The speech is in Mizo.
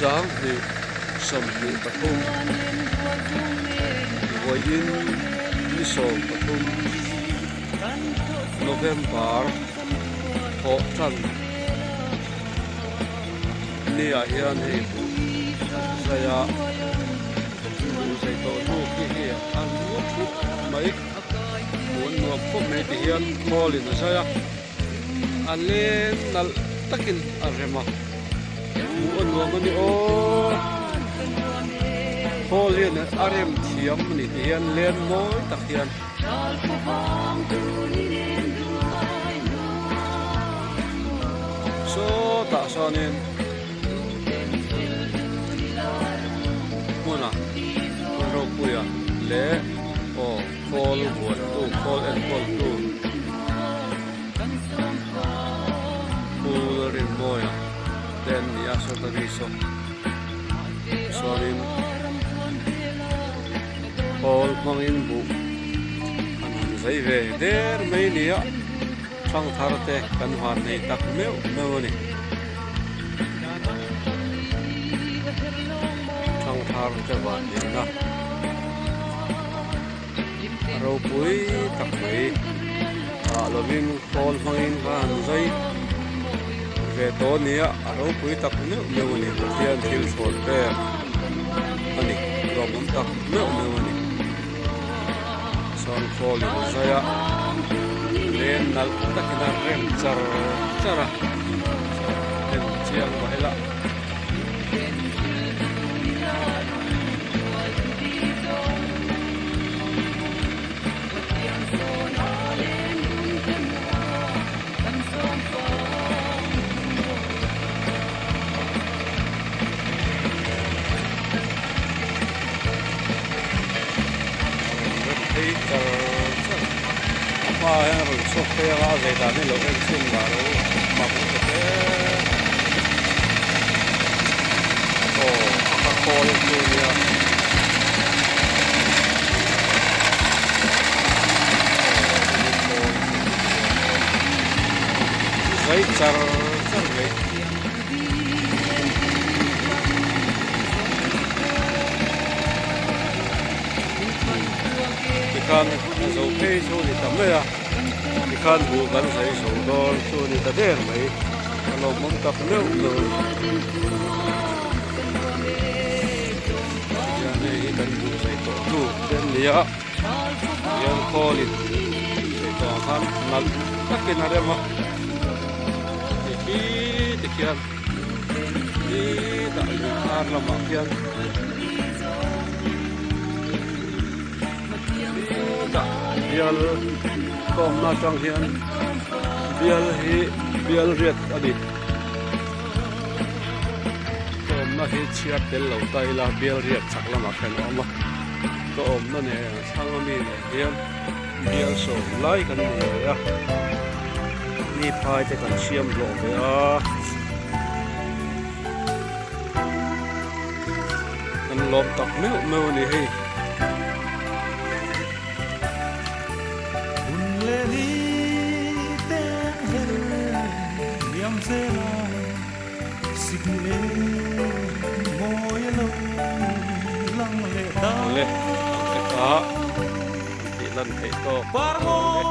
2023 vawiin ni 13 November thawh tan ni ah hian hei buh an zai a buh zai tawh hnu khi hei a lu thup mai hmuh an nuam khawp mai ti hian khawl in a zai a. A leng nalh takin a rem a, hmuh a nuam a ni aw. Khawl hian a rem thiam a ni tih hian len mawi tak hian. Sawtah sawnin hmuna hmun ropuia leh aw khawl vuantu khawl enkawltu. Pu Lalrinmawia te an ni a sawta mi saw chuanin khawl hmangin buh an han zai ve der mai a ni a thangthar te kan van nei tak meuh meuh a ni thangthar te van neihna. A ropui tak mai ah lovin khawl hmangin kha han zai ve tawh a ni a, a ropui tak meuh meuh a ni Pathian thil thlawn pek a ni lawmawm tak meuh meuh a ni chuan khawl in zai a len nalh takin a rem char char a en chiang mah ila. A hmaah hian a rawn chhuak phei anga a zai dan hi lo en chhin lah lo mak lutuk e aw a khawl chu nia. Zai char char mai. Tikhan a zo phei chu a ni ta mai a tikhan buh kan zai zo dawn chu a ni ta der mai a lawmawm tak meuh meuh a ni. Hian hei hi kan duh zai tawh hnu te an ni a hian khawl in zai tawh ang khan nalh takin a rem a ti khi ti khian hi dah lui thar lamah khian dah bial kawmna atang hian bial hi bial riat a ni. Ka awmna hi chhiar tel lo ta ila bial riak chak lamah khan a awm a, ka awmna nen a thlang ami nen hian bial sawm lai kan nei ve a, mi phai te kan siam hlawh ve a, kan lawm tak meuh meuh a ni hei. Awle ang eka an tih lan theih tawk awle.